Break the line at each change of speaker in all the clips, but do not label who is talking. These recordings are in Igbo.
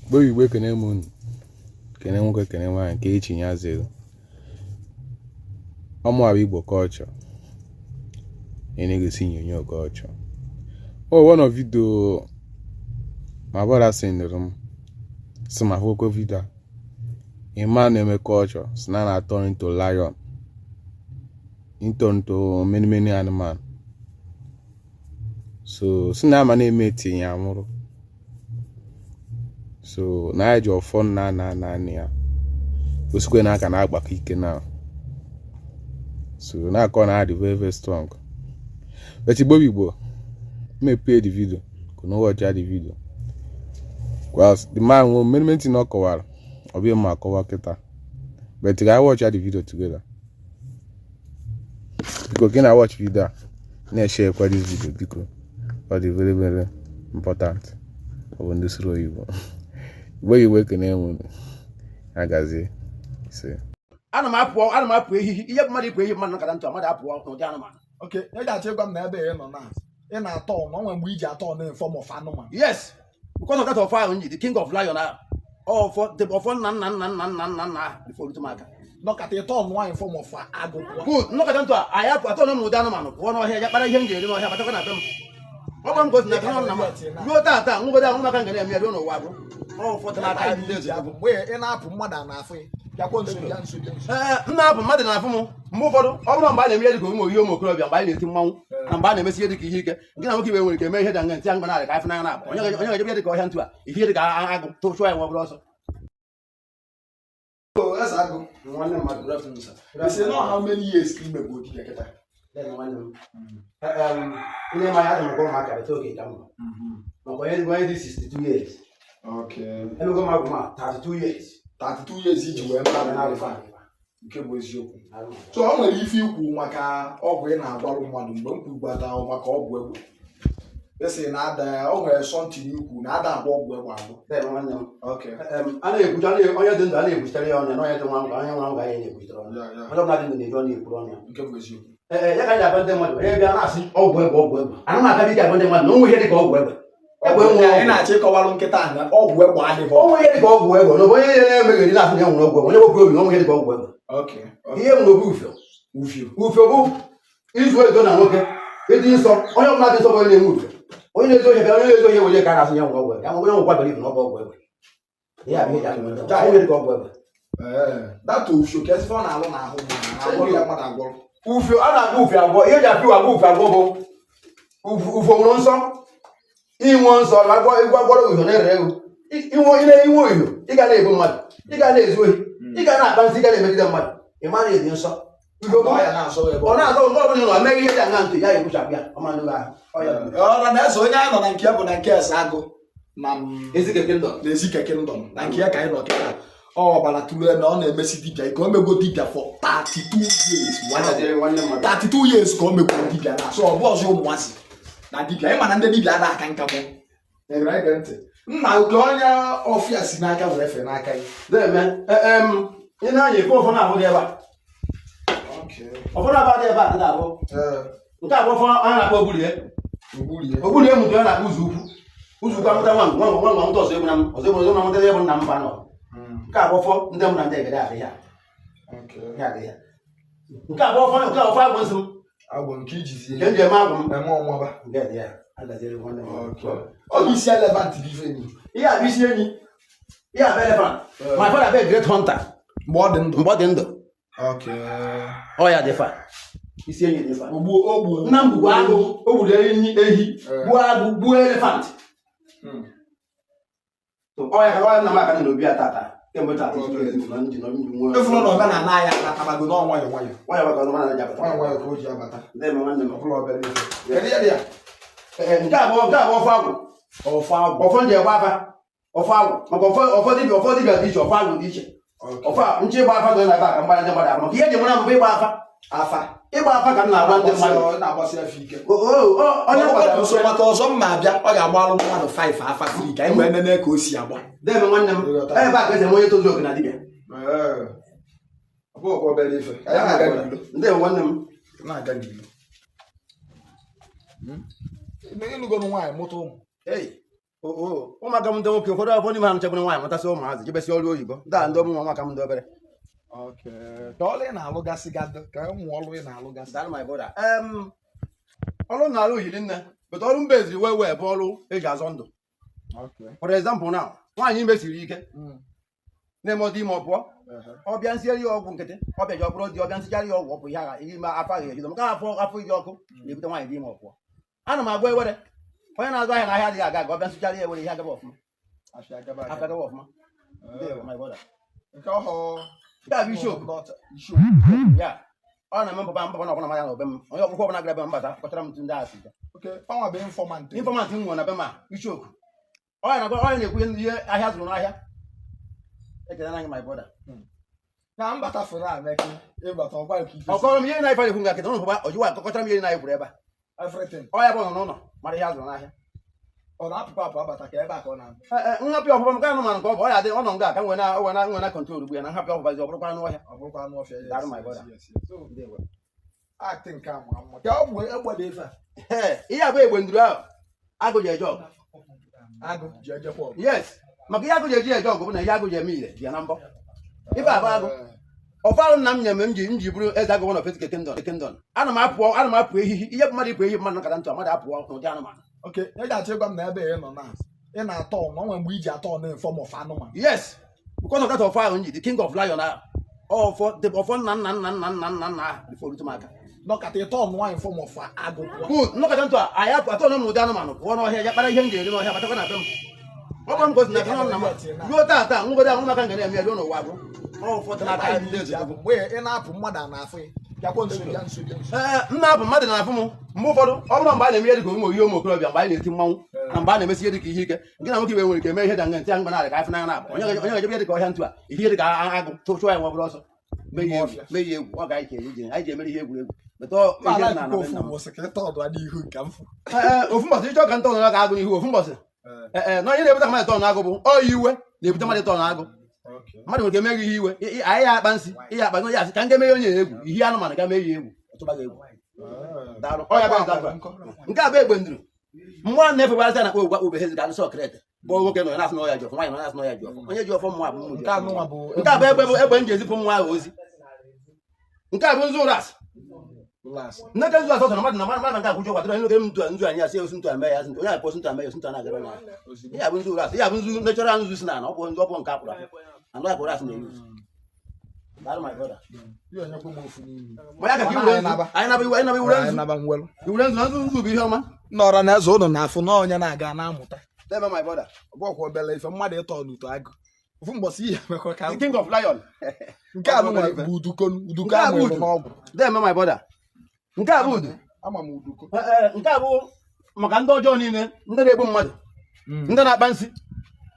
Igbo Igbo, ekene m unu, kene nwoke, kene nwaanyị, nke echi ya zere ọmụ abụ Igbo culture ị na-egosi onyonyo culture. Oh, one of video my brother sendịrị m, sị ma hụkwa video a, a man na-eme culture si na na turn into lion, into many many animal, so si na ama na-eme etinye anwụrụ, so na ya ji ọfọ nna na na na ya osikwe na aka na-agbakọ ike na so na-akọ na adị very very strong. But Igbo Igbo, mepee the video ka na watch the video, because the man nwe many many things ọ kọwara, ọ bụghị mma akọwa kịta, but ka anyị watch the video together. Biko, ka ị na watch video a, na-eshare kwa this video, biko, ọ dị very very important. Ọ bụ ndị soro oyibo. Igbo Igbo, ekene m unu, agazie ise.
Ana m apụ, ana m apụ ehihi ihe bụ mmadụ ịpụ ehi, mmadụ nkata ntụ mmadụ apụọ n'ụdị anụmanụ.
Ok, ị ga-achọ ịgwa m na ebe ị nọ na ị na-atọ na onwe mgbe iji atọ na form of anụmanụ?
Yes, because of that ọfọ ahụ m ji, the king of lion ahụ, ọfọ the ọfọ nna nna nna nna nna nna nna ahụ before rute m aka.
Nọkata ịtọ nwaanyị form of agụ pụọ?
Good. Nnọkọta ntụ a, anyị apụ atọ m n'ụdị anụmanụ, pụọ n'ọhịa ya, kpara ihe m ga-eri n'ọhịa, batakwa na be m. Ọ bụ m gosi na aka nna m ruo taa taa nwụgodo ahụ maka nga na-eme ya ruo n'ụwa bụ ọ ụfọdụ n'aka ndị
iji
eze.
Apụ mgbe ị na-apụ, mmadụ a na-afụ ya, bịakwa nso, bịa nso, bịa nso.
Ee, m na-apụ, mmadụ na-afụ m mgbe ụfọdụ. Ọ bụrụ mgbe a na-eme ihe dịka ụmụ ihe ụmụ okorobịa, mgbe anyị na-eti mmanwụ na mgbe a na-emesi ihe dịka ihe ike, gị na nwoke ibe nwere ike eme ihe dị anya ntị ya mgbe na-arị ka afụ n'anya na-abụ onye onye ga-ejebe ihe dịka ọhịa ntụ a, ihe dịka agụ tụchụọ ya nwa obere ọsọ.
So, eze agụ.
Nwanne mmadụ, good afternoon, sir.
Ị sị nọ how many years ka ime bụ dibịa kịta?
Nwanne m, ndị ma ya adị m ụmụaka bete oge ka m nọ maka onye onye dị 62 years. Emego m agwụ ma 32 years.
32 years iji wee mara na alfa nke bụ eziokwu. So o nwere ife ikwu maka ọgwụ ị na-agbarụ mmadụ mgbe m kwugbata maka ọgwụ egbe, ị sị na ada o nwere something ikwu na ada agba ọgwụ egbe agwụ.
Nwanne m,
Okay.
A na-ekwuchi onye dị ndụ, a na-ekwuchitere ya ọnụ ya, na onye dị nwa ngwa, onye nwa ngwa ya na-ekwuchitere ọnụ. Onye ọbụla dị ndụ na-eji ọnụ ekwuru ọnụ ya.
Nke bụ eziokwu.
Ee, ya ka anyị agwa ndị mmadụ, onye bịa na-asị ọgwụ egbe, ọgwụ egbe, ana m akaba ike agwa ndị mmadụ na onwe ihe dị ka ọgwụ egbe, egbe nwe
ị
ọgwụ.
Na-achọ ịkọwalụ nkịta na ọgwụ egbe adịghị?
Onwe ihe dị ka ọgwụ egbe na onye na-emegheri na-asị na ya nwere ọgwụ egbe, onye wepụ obi na onwe ihe dị ka ọgwụ egbe. Ihe nwere obi ufio.
Ufio.
Ufio bụ izu edo na nwoke ịdị nsọ. Onye ọbụla dị nsọ bụ onye na-enwe ufio. Onye na-ezu ohi bịara, onye na-ezu ohi were ka a na-asị ya nwere ọgwụ egbe, ya nwere onye nwekwa believe na ọ bụ ọgwụ egbe. Ihe a bụ ihe eji atụ ndị mmadụ. Onwe ihe dị ka ọgwụ egbe.
Ee, data ufio ka ezigbo ọ na-alụ n'ahụ mmadụ, na-agwọrọ ya mmadụ agwọrọ?
Ufio, a na-agba ufio agwọ. Ihe eji apịa agba ufio agwọ bụ ufio nwere nsọ, inwe nsọ na agwọ ịgwọ agwọrọ uhio na-ere ego. Inwe ị na-inwe uhio, ị ga na-ebu mmadụ, ị ga na-ezu ohi, ị ga na-akpa nsị, ị ga na-emegide mmadụ, ị ma na ịdị nsọ. Uhio bụ
Ọ ya na-asọ ebe
ọ na-azọ nke ọbụla ị nọ mee ihe dị aṅa ntị ya ekwuchapụ ya ọma ndị ahụ. Ọ ya bụ
Ọra na eze onye anyị nọ na nke ya bụ na nke eze agụ na
Ezike Kingdom.
Na Ezike Kingdom, na nke ya ka anyị nọ kịta. Ọ ọbara tụrụ na ọ na-emesi dibịa ike. O mego dibịa for 32 years. Wow.
Nwanne mmadụ.
32 years ka o megoro dibịa na so ọ bụ ọzọ ụmụazị na dibịa. Ịma na ndị dibịa ada aka nka mụ ege ntị nna nke onye ọfịa si n'aka were fe n'aka ya.
Na-eme ị na-anya efe ụfọdụ ahụ dị ebe a, ụfọdụ aba dị ebe a dị na-abụ nke a bụ ụfọdụ a na-akpọ ogburie.
Ogburie.
Ogburie mụtụ ya na-akpọ ụzọ ukwu, ụzọ ukwu amụta nwa nwa nwa nwa mụta ọzọ egbu na m ọzọ egbu ọzọ na mụta ebe nna m ba nọ. Nke a bụ ọfọ ndị mụ na ndị egede adịghị ya. Ya adịghị ya. Nke a bụ ọfọ, nke a ọfọ agwụ nsị m.
Agwụ nke ijizi
nke m ji eme agwụ m.
Eme ọnwaba.
Nke dị ya agaziere nwanne m.
Ọ bụ isi elephant bụ ife enyi?
Ihe a bụ isi enyi, ihe a bụ elephant. My father bụ a great hunter.
Mgbe ọ dị ndụ.
Mgbe ọ dị ndụ. Ọ ya dị fa isi enyi dị fa.
Ogbu ogbu.
Nna m gbukwa agụ, o gburu enyi, ehi, gbuo agụ, gbuo elephant. Ọ ya ka ọ ya nna m aka dị n'obi ya tata kemgbe tata na ndị nọ ndị nwe.
Efuru na omenala anyị anatabago n'ọ nwayọ nwayọ.
Nwayọ maka ọnụ mana ji abata.
Nwayọ nwayọ ka o ji abata.
Ndị eme nwanne m.
Ọbụla obere ife. Kedu ihe dị ya?
Ee, nke a bụ ọfọ agwụ.
Ọfọ agwụ.
Ọfọ ndị egbe afa, ọfọ agwụ maka ọfọ, ọfọ dibịa, ọfọ dibịa dị iche, ọfọ agwụ dị iche. Ọfọ a nche ịgba afa dị na ebe a ka mgbara ndị mmadụ afa maka ihe eji mara mbụ ịgba afa.
Afa.
Ịgba afa ka m na-agba ndị mmadụ.
Ọ na-agbasi afọ ike.
Onye
Ọ
kpatara
nso maka ọzọ m ma-abịa, ọ ga-agbalụ mmadụ 5 afa free ka anyị wee nene ka o si agba.
Deme nwanne m, ebe a ka esi eme onye tozu oke na dibịa.
Ọ bụ ọkwa obere ife. Ka anyị na-aga n'ilo.
Ndị nwanne m.
Na-aga n'ilo. Ịlụgo nwaanyị, mụta ụmụ?
Hey. Oo, ụmụaka m ndị nwoke, ụfọdụ afọ n'ime ha nchekwara nwaanyị, mụtasị ụmụazị, jebesi ọrụ oyibo, ndị a ndị ọmụnwa ụmụaka m ndị obere.
Okay. Ka ọlụ ị na-alụgasị gadụ, ka ụmụ ọlụ ị na-alụgasị.
Daalụ, my brother. Ọrụ m na-arụ hiri nne, but ọrụ mba eziri wee wee bụ ọrụ eji azọ ndụ. For example now, nwaanyị ime siri ike na-eme ọdị ime, ọ pụọ, ọbịa nsieri ya ọgwụ nkịtị, ọbịa ji ọ bụrụ dị, ọbịa nsichara ya ọgwụ, ọ bụ ihe agha ime afọ agha ejido maka afọ ịdị ọkụ na-ebute nwaanyị dị ime ọ pụọ. Ana m agwa ewere onye na-azụ ahịa na ahịa adịghị aga aga, ọbịa nsichara ya ewere, ihe agaba ọfụma.
Afịa agaba
afọ
aga.
Agaba ọfụma. Ndewo, my brother.
Nke ọhọ?
Nke a bụ isiokwu.
Isiokwu.
Ya ọ na-eme mpapa mpapa na ọbụla manya na obe m, onye ọkwụkwọ ọbụla gara ebe m mbata kọchara m ntụ ndị asị.
Okay, ọnwa bụ informant.
Informant m nwere na be m a, isiokwu ọ ya na-agwa ọ ya na-ekwu ihe ahịa zụrụ n'ahịa. Ekele na gị, my brother.
Na mbata fụrụ a meke ịbata ọgwa nke ife.
Ọ kọrọ m ihe na-ife na-ekwu nga kịta ụnụ papa ojiwa akọkọchara m ihe na kwuru ebe a.
Everything.
Ọ ya bụ nọ n'ụlọ mara ihe a zụrụ n'ahịa.
Ọ na-apụkwa apụ abata ka ebe a ka ọ na-abụ?
Ee, nhapụ ọpụpa m ka anụmanụ ka ọ bụ, ọ ya dị ọ nọ nga ka nwere na nwere na nwere na control ugbu ya na nhapụ ọpụpazi ọ bụrụkwa anụ ọhịa.
Ọ bụrụkwa anụ ọfịa, yes.
Daalụ, my brother.
Yes. So acting nke a ma mma ka ọ bụ egbe dị ife a.
Ee, ihe a bụ egbe nduru ahụ agụ ji eje ọgụ.
Agụ ji ejekwa ọgụ?
Yes, maka ihe agụ ji eji eje ọgụ bụ na ihe agụ ji eme ire dị ya na mbọ. Ife a bụ agụ ọfọ ahụ nna m nyere m ji bụrụ eze agụ of Ezike Kingdom. Ana m apụ ehihi ihe bụ mmadụ ịpụ ehihi, mmadụ nkata ntụ mmadụ apụọ n'ụdị anụmanụ.
Okay, ị ga-achọ ịgwa m na ebe ị nọ na ị na-atọ ọnụ, o nwere mgbe iji atọ ọnụ in form of anụmanụ?
Yes, because of that ọfọ ahụ m ji, the king of lion ahụ, ọfọ the ọfọ nna nna nna nna nna nna nna ahụ before rute m aka.
Nọkata ịtọ ọnụ in form of agụ pụọ?
Good. Nnọkọta ntụ a anyị apụ atọ ọnụ m n'ụdị anụmanụ pụọ n'ọhịa ya kpara ihe m ga-eri n'ọhịa, batakwa na be m. Ọ bụrụ m ka o si na nna m ruo taa taa nwụgodo ahụ maka nga na-eme ya ruo n'ụwa bụ ụfọdụ n'aka ndị
Iji
eze.
apụ, mgbe ị na-apụ mmadụ a na-afụ ya, bịakwa nso, bịa nso, bịa nso.
Ee, m na-apụ, mmadụ na-afụ m mgbe ụfọdụ. Ọ bụrụ mgbe a na-eme ihe dịka ụmụ ihe ụmụ okorobịa, mgbe anyị na-eti mmanwụ na mgbe a na-emesi ihe dịka ihe ike, gị na nwoke ibe nwere ike eme ihe da nga ntị ya mgbe na-arị ka afụ n'anya na-abụ onye ga-ejebe ihe dịka ọhịa ntụ a, ihe dịka agụ chụọ ya nwa bụrụ ọsọ mee ihe egwu, mee ihe egwu. Ọ ga anyị ji anyị ji emere ihe egwuregwu metọ
Ma
ihe dị
ala
na
akụkọ
ana
ofu
be nna m.
ụbọchị ka ịtọ ọdụ n'ihu nke mfụ.
Ee, ofu mbọsị ịchọ ka ntọ nọ ka agụ n'ihu ofu mbọsị. Ee, na onye na-ebute ka mmadụ tọ n'agụ bụ ọ iwe na-ebute mmadụ tọ n'agụ. Mmadụ nwere ike mee gị ihe iwe, anyị ya akpa nsị ihe akpa ya asị ka m ga emeghe onye egwu ihe anụmanụ ga mee ya egwu ọtụba gị egwu. Daalụ. Ọ ya bụ example. Nke a bụ egbe nduru mmụọ na-efegharịsị a na-akpọ ogwa ube hezi ga alụsị ọkrete bụ nwoke nọ ya na-asị na ọ ya ji ọfọ, nwaanyị nọ na-asị na ọ ya ji ọfọ, onye ji ọfọ mmụọ abụ mmụọ ji
Nke
ọfọ.
anụnwa bụ?
Nke a bụ egbe, bụ egbe m ji ezipụ mmụọ ahụ ozi. Nke a bụ nzu ụras.
Last.
Nneke nzu asọ sọrọ mmadụ na mmadụ nke akwụjọ kwadoro onye nwoke m ntu nzu anyị asị osi ntu a mee ya asị ntu onye akpọ osi ntu a mee ya osi ntu a na-agara onye ahụ.
Ozugbo.
Ihe a bụ nzu ụras, ihe a bụ nzu natural nzu si na ana ọ bụ nzu ọ bụ nke akpụrụ akpụ anụ akpụrụ asị na-eyuzu. Daalụ, my brother.
Ihe onyekwa m ofu n'imi.
Ma ya ka ka iwere nzu anyị naba iwe anyị naba iwere
Anyị
nzu
naba nwelu.
Iwere nzu na nzu nzu bụ ihe ọma.
Nọrọ na eze ụnụ na-afụ na onye na-aga na-amụta.
Deme, my brother.
Ọgbọkwa obele ife mmadụ ịtọ n'uto agụ ofu mbọsị ihe emekwa ka
The king of lion.
Nke a nụnwa bụ udukonu uduko.
Nke a bụ
Amụrụ
udu.
n'ọgwụ.
Deme, my brother, nke a bụ udu.
Ama m uduko.
Ee, nke a bụ maka ndị ọjọọ niile, ndị na-egbu mmadụ, ndị na-akpa nsị,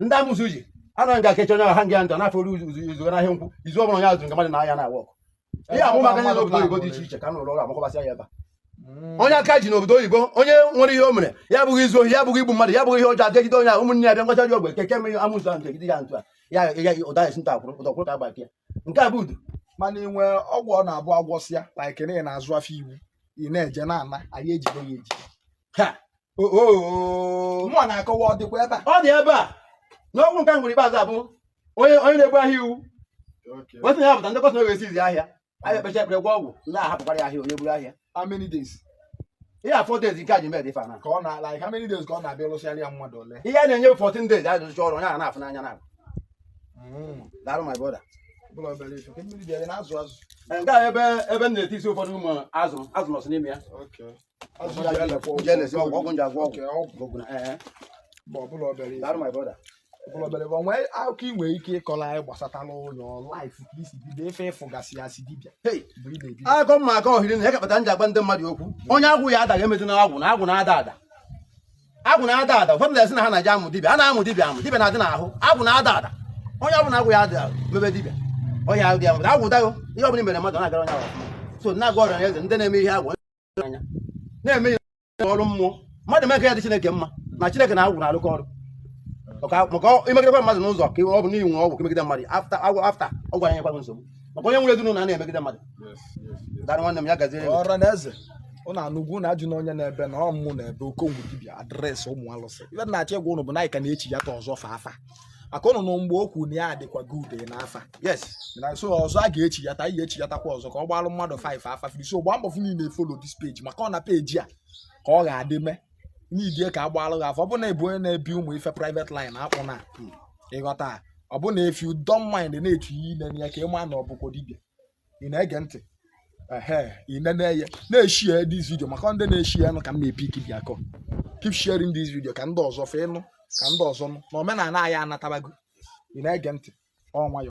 ndị amụsụ ji anaghị nga akecha onye ahụ ha nga ntị na-afọ oru izu izu n'ahịa nkwụ izu ọ bụla onye azụrụ nke mmadụ na-aya na-awa ọkụ. Ihe abụ maka ndị n'obodo oyibo dị iche iche ka m rụrụ ọrụ amakọbasịa ya ebe a. Onye aka ji n'obodo oyibo, onye nwere ihe o mere, ya abụghị izu ohi, ya abụghị igbu mmadụ, ya abụghị ihe ọjọọ, aka ejide onye ahụ, ụmụnne ya bịa ngwacha ji ọgwụ keke mere amụsụ ahụ nke ejide ya ntụ a ya ya ụda esi ntụ akwụrụ ụdọ kwụrụ ka agba ya. Nke a bụ udu.
Mana ị nwee ọgwụ ọ na-abụ agwọsịa like na ị na-azụ afọ iwu ị na-eje na-ana anyị ejide ya ejide?
Ha o o
Mmụọ na-akọwa ọ dịkwa ebe a?
Ọ dị ebe a n'ọgwụ nke nwere ikpeazụ abụ onye onye na-egbu ahịa iwu wesị na ya pụta ndị kọsịn oge esizi ahịa ahịa ekpecha ekpere gwa ọgwụ ndị ahapụkwara ya ahịa onye buru ahịa.
How many days?
Ihe a 4 days nke a ji mee dị ife a na
Ka ọ na like how many days ka ọ na-abịa lụsịarị ya mmadụ ole?
Ihe a na-enye 14 days a rụcha ọrụ onye a na-afụ n'anya na daalụ, my brother.
Bụla obere ife ka mmiri bịara na-azụ azụ.
Ee, nke a ebe ebe m na-eti isi ụfọdụ ụmụ azụ azụ nọsị n'ime ya.
Azụ ji elekwa?
Ji elesi ọgwụ, ọgwụ nji agwọ.
Okay,
ọgwụ
ọgwụ.
ọgwụ ee.
Ma ọ bụla obere ife.
Daalụ, my brother.
Ọbụla obere ife. O nwee akụkọ ị nwere ike ịkọrọ anyị gbasatara ụlọ life ka isi bido ife ịfụgasị ya si dibịa
Hey,
mgbe ị na-ebido?
Akọ mma aka ohiri na ya kapata nji agba ndị mmadụ okwu. Onye agwụ ya adaghị emetụ na agwụ na agwụ na-ada ada, agwụ na-ada ada. Ụfọdụ na-esi na ha na-eje amụ dibịa, a na-amụ dibịa amụ, dibịa na-adị n'ahụ. Agwụ na-ada ada, onye ọbụla agwụ ya ada mebe dibịa onye ahụ dị ya mebe agwụ dago ihe ọbụla i mere mmadụ ọ na-agara onye ahụ ọfụma. So na-agwa ọrịa na eze ndị na-eme ihe agwụ anya na-eme ihe ọrụ mmụọ mmadụ mee ka ya dị Chineke mma na Chineke na agwụ na-arụkọ ọrụ maka imegidekwa mmadụ n'ụzọ ka ọ bụ n'ihi nwe ọgwụ ka imegide mmadụ after agwụ after ọ gwara nyekwa gị nsogbu maka onye nwere ezinụlọ a na-emegide mmadụ. Dara nwanne m, ya gaziere gị.
Ọra na eze. Ụnụ anụgwu na ajụ na onye na-ebe na ọ mụ na-ebe Okongwu dibịa address ụmụ alụsị. Ife na-achọ ịgwa ụnụ bụ na anyị ka na-echi ya ta ọzọ fa afa maka ụnụ nụ mgbe o kwuru na ya dịkwa good n'afa. Na so ọzọ a ga-echi ya ta, anyị ga-echi ya takwa ọzọ ka ọ gbalụ mmadụ 5 afa free. So gbaa mbọ fụ niile follow this page, maka ọ na page a ka ọ ga-adị mee n'idie ka a gbalụ gị afọ. Ọ bụ na ebu onye na-ebi ụmụ ife private line akpụ na ịghọta, ọ bụ na if you don't mind na-etu ihe ine ya ka ị maa na ọ bụkwa dibịa. Ị na-ege ntị? Ehe, ị nene ya, na-eshare this video, maka ndị na-eshare nụ ka m na-epik dị akọ. Keep sharing this video ka ndị ọzọ fee nụ, ka ndị ọzọ nụ na omenala anyị anatabago. Ị na-ege ntị? Ọ nwayọ.